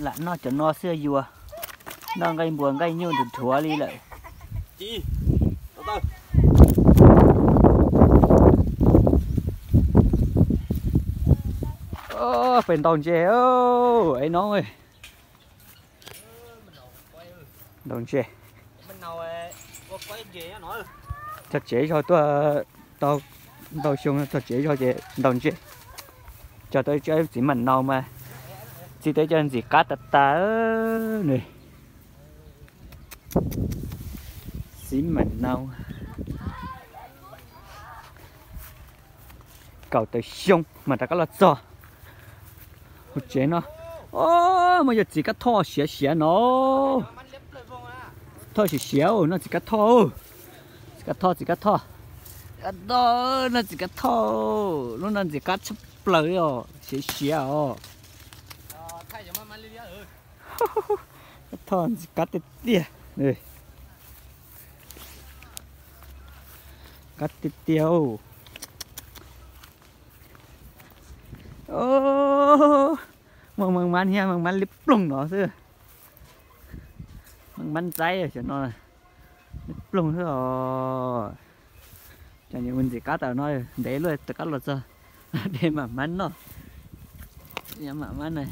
Lam noj cov no xwb yuav noj nqaij npua nqaij nyuj nrhuav nrhuav li lawm. Pem ntaus ntses, es no ntaus ntses. Txog tsev zog tuaj tau ntau xyoo txog tsev zog ces ntaus ntses. Cog tau ib tsob txiv mam nau mas txiv tau ib co ntxim qab tas tas ne. Txiv mam nau kaum tawm xyoo mas rov qab los txog hauv tsev no. Muaj cov txiv kab thoj siav siav no. Thoj siav siav, noj txiv kab thoj. Txiv kab thoj, txiv kab thoj. Noj txiv kab thoj, lub no ntxim qab tshaj plaws li os, siav siav os. Kab thoj ntxim qab tiag tiag. Qab tiag tiag. Muaj mas mab thiab mas mab liab ploog no xwb. Mas mab ntxaib cov no liab ploog xwb os. Cov ntxim qab tawm no ntev luaj rov qab los txog. Dej mam mab noj. Mam mab na.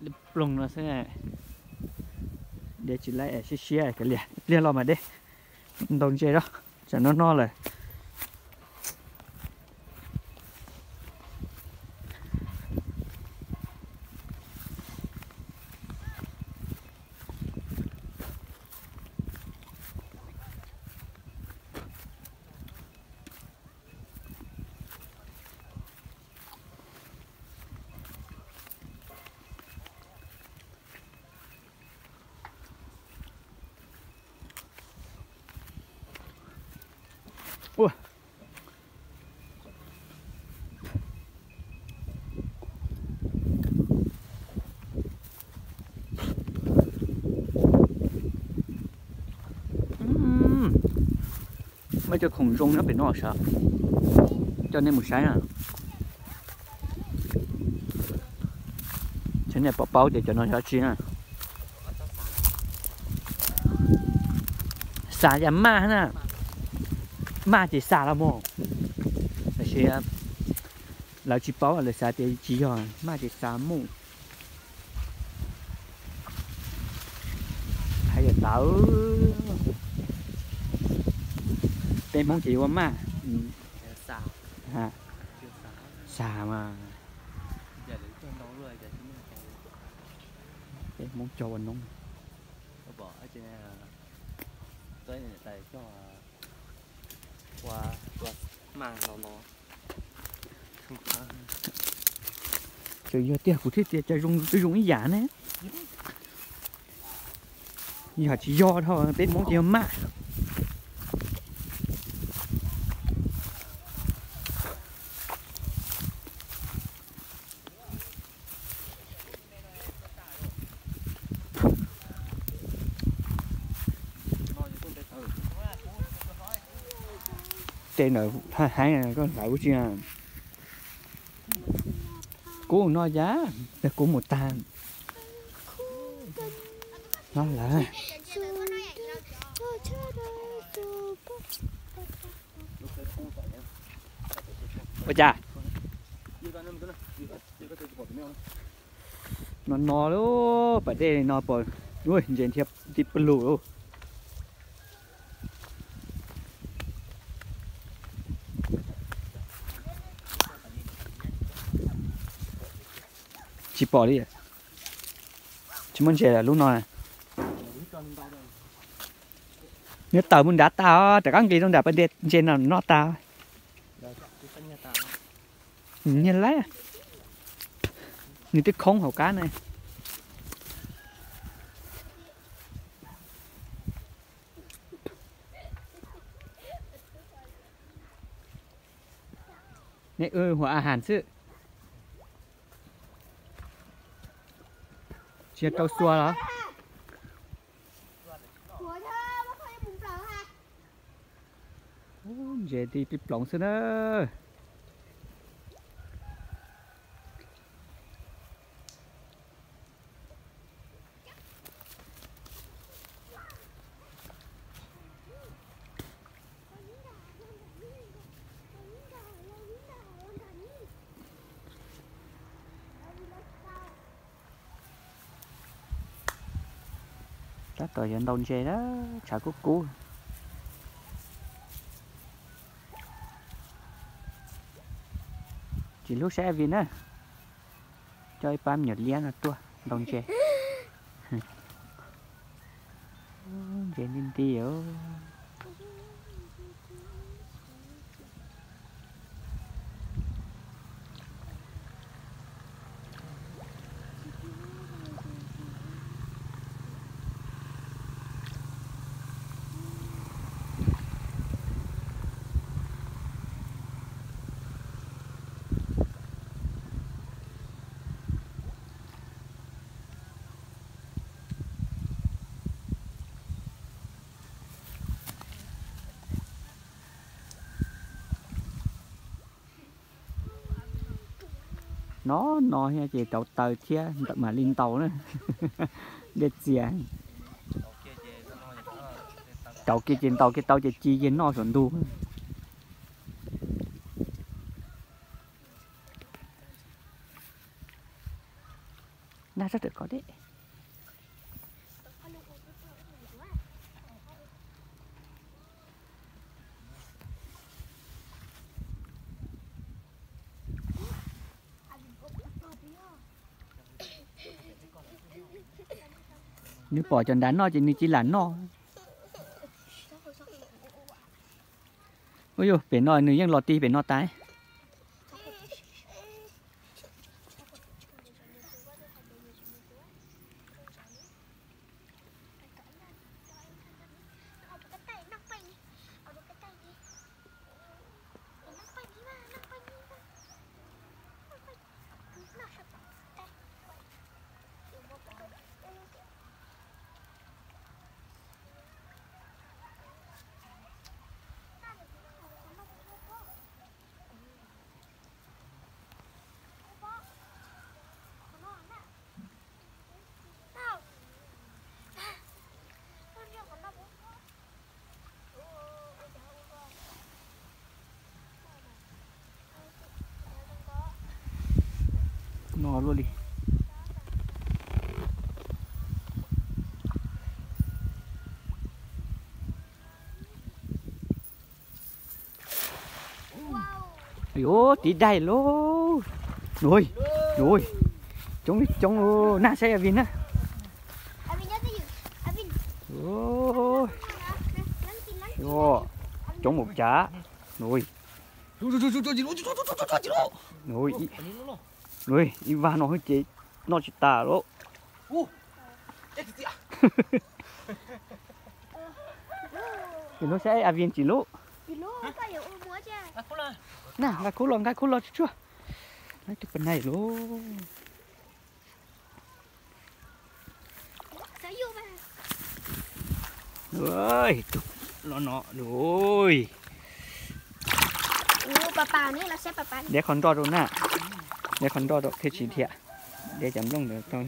Liab ploog no xwb. Dej tsis laib siab siab kav liam, ib pliag los mas dej. Ntaus ntses rau, tsam no no lawm. Muaj cov khoom zoo nyob pem no sav, coj nej mus saib na. Ces nej paub paub tias cov no yog dab tsi na. Xav yam maj na, maj ces xav los mus. Tab sis lawv tsis paub, lawv xav tias tsis yog, maj ces xav mus. Hais yam tawv, peb Hmoob ces yuav ua maj. Xav mas, peb Hmoob cog ua noob. Txawm yog tiag kuv thiaj tias cov zoo twb zoo ib yam ne. Yog tsis yog dhau peb Hmoob ces yog maj. Tej ntawd hab heev, koj hlawv ua tsi? Kuv no yam, kuv mus tag. No lawm. Ua cas? No no lub pas dej no pom, ntses nrhiav tib pawg lug. Tsis pom li. Tsis muaj ntses lawm lub no. Nws tawm mus nrad tag, rov qab nqis rau nram pas dej ntses no noj tag. Nws nyiag laib, nws twb khoob hauv qab ne. Neb wb hu a has xwb. Tsis yog rau xua los? Ntses ti pib ploov xwb na. Tab tom yuav ntaus ntses na, tshav kub kub. Tsis hlub saib Vin na, coj ib pab me nyuam liab no tuaj ntaus ntses. Ntses nti nti os. No no thiab ces rauv taws thiab mam li ntaus na. Dej txias. Rauv kiag ces ntaus kiag tau ces ci kiag noj saum ntug. Nag sab rawm kov dej. Nws pom cov nrad noj ces nws cia li lam noj. Ua yog pem no nws yeej los ti pem no tas. No luaj li. Yuav tiv daig lauj. Ui, ui, coob li coob lauj, nag saib Vin na. Coob npaum cas. Ui, ib vag no ces noj tsis tas lauj. Ib lub saib a Vin tsis lub. Na, nqa khub los, nqa khub los tsuag tsuag. Laib tus pas nais lauj. Tus los no, deb qhov nroj rau na, deb qhov nroj rau thiaj tsis dhia, deb cov nplooj ntawd tau.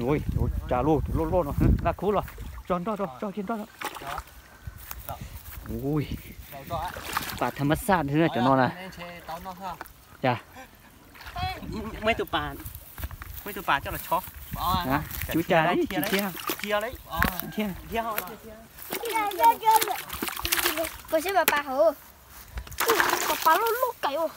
Ua cas loj loj no, nqa khub los tso nroj rau, tso kiag nroj rau. Ui, pas tham mas xaj cov no na. Cas? Muaj ib tug pas, muaj ib tug pas coj los tso. Tsis cas, tsis dhia, tsis dhia. Pas pas hauv, pas pas loj loj kawg.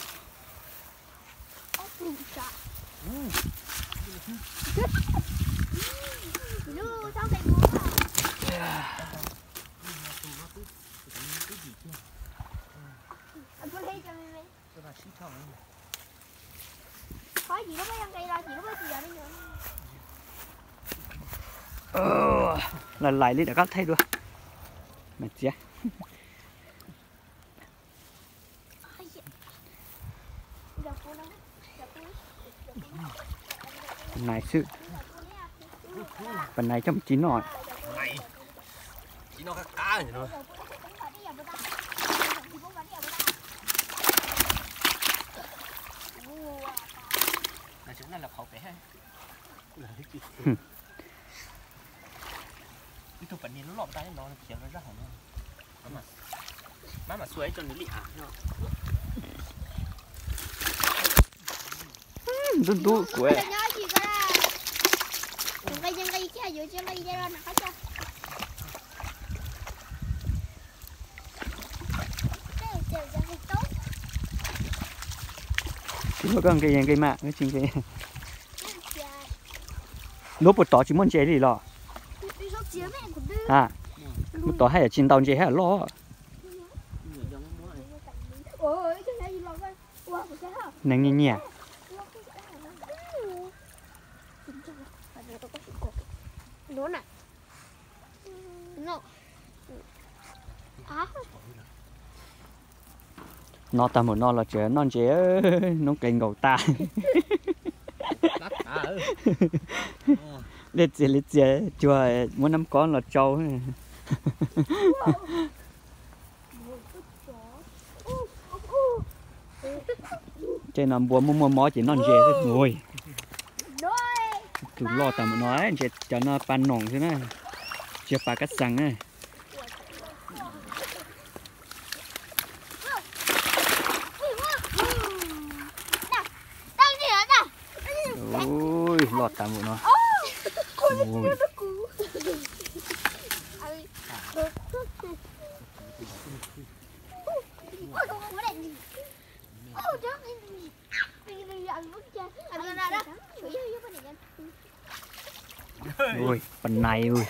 Lais lais li rov qab thaij dua. Mas txiav. Nais xwb. Pas nais coj mus ci noj. Ci noj qab qab. Ib tug pam niag loj loj tas no khiav los zaj hauv no. Mab mam xua ib co nws li av. Ntub ntub kuv. Tsis muaj koj nqi nqi mas tsis nqi. Lub puag tod tsis muaj ntses li los? Lub tod haj yam tsis ntau ntses haj yam loj. Neeg nyiam nyiam. No tag mus no los tseem noj ntses, noob qes nkaus tas. Dej txias li txias cuag muab nab kob los tsau. Tej no npua muaj muaj mob ces noj ntses xwb. Tus loj tas mus no, ntses cov no pa noom xwb na, tsis yog pa kab xees na. Ui, loj tas mus no. Ui, pa nais ui.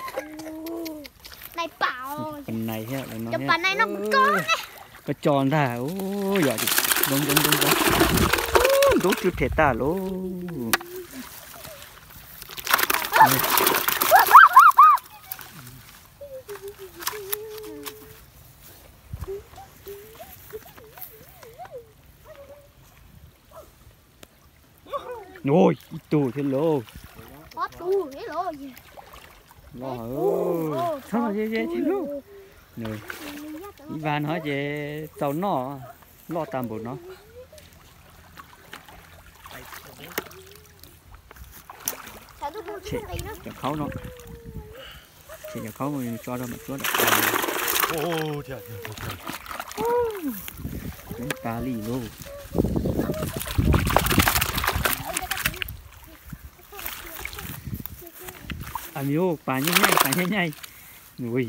Pa nais thiab, koj tso ntag. Yog zoo zoo zoo zoo. Ntub tsw phem tag lauj. Ui, ib tug thiab lauj. Loj, txhob ze ze thiab lauj. Ib vag no ces txaus noj, loj tas npaum no. Tshem cov khaub no, tshem cov khaub tso rau mam tsuab dam. Coob tas li lauj. Amigo, pas nyaij nyaij, pas nyaij nyaij. Ui,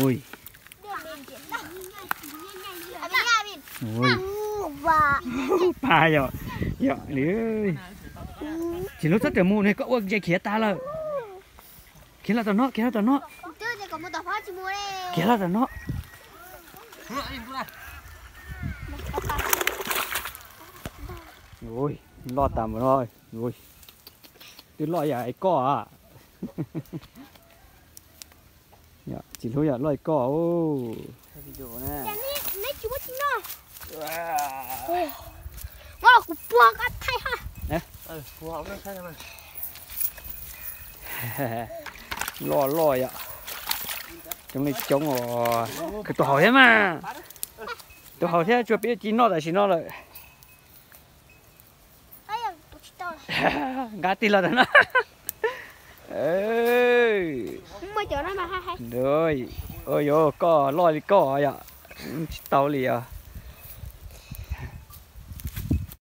ui. Ui, pas yom, yom li. Tsis lub txhob rawm mus ne, koj ua ntses khiav tas lawm. Khiav los tom no, khiav los tom no. Khiav los tom no. Ui, loj tas npaum no. Ui, twb loj yam li koj a. Tsis hlub yam loj li koj. Kuv puag koj thaij ha. Loj loj yom. Coob li coob os. Khaws tus haus thiab mas. Tus haus thiab tsuas pib ci noj tam sim no lawm. Nqa tig los tam no. Yuav koj loj li koj yom. Tsis tau li os.